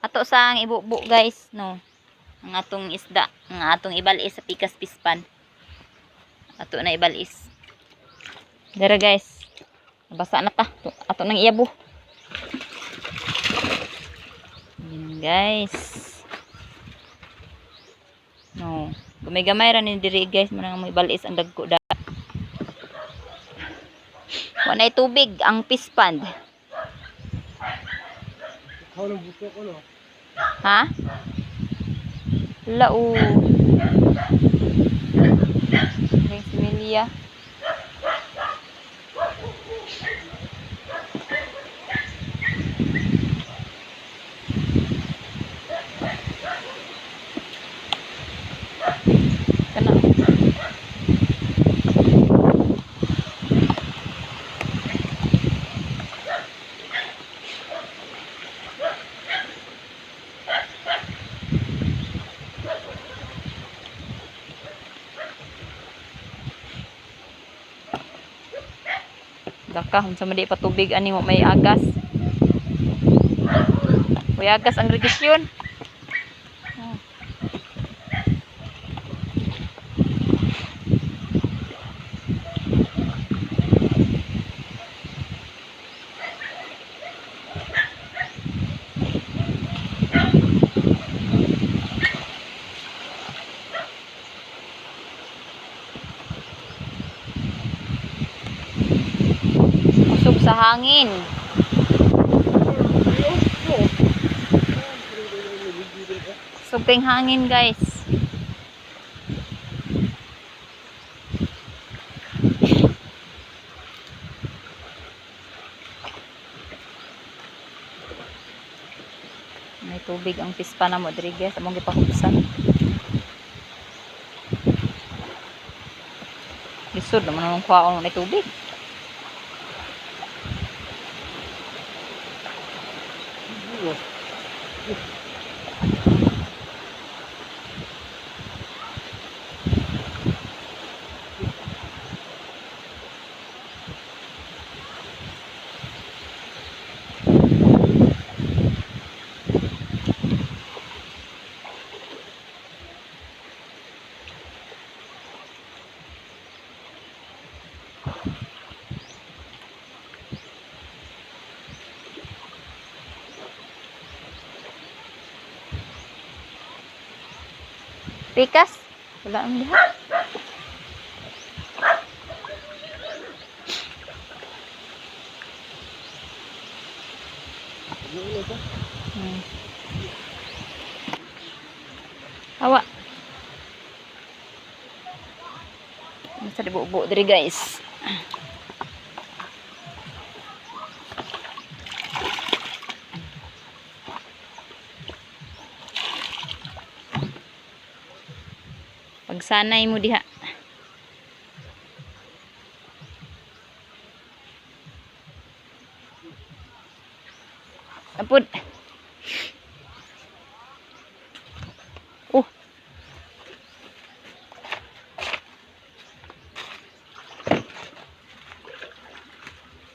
Ato sang ibubo, guys, no. Ang atong isda, ang atong ibalis sa pikas pispan. Ato na ibalis. Dara, guys. Nabasa na ta. Ato nang iyabo. Yan, guys. No. Gamay-gamay ra ni diri, guys, mo nang mo ibalis ang dagko da. Wa nay tubig ang pispan. Ikaw ng buto ko, no? Ha? Lao. Ring similya. Kana. Daka, unsa man di pa tubig ani mo may agas. May agas ang regisyon. Oh. Usog sa hangin. Usog kayong hangin, guys. May tubig ang pispa na mo diri, guys. Among gipahupsan. Lisod naman ang kuhaon may tubig. Pikas? Wala ang diha. Hawa. Sa dibubo diri, guys. Pagsanay mo diha. Apod.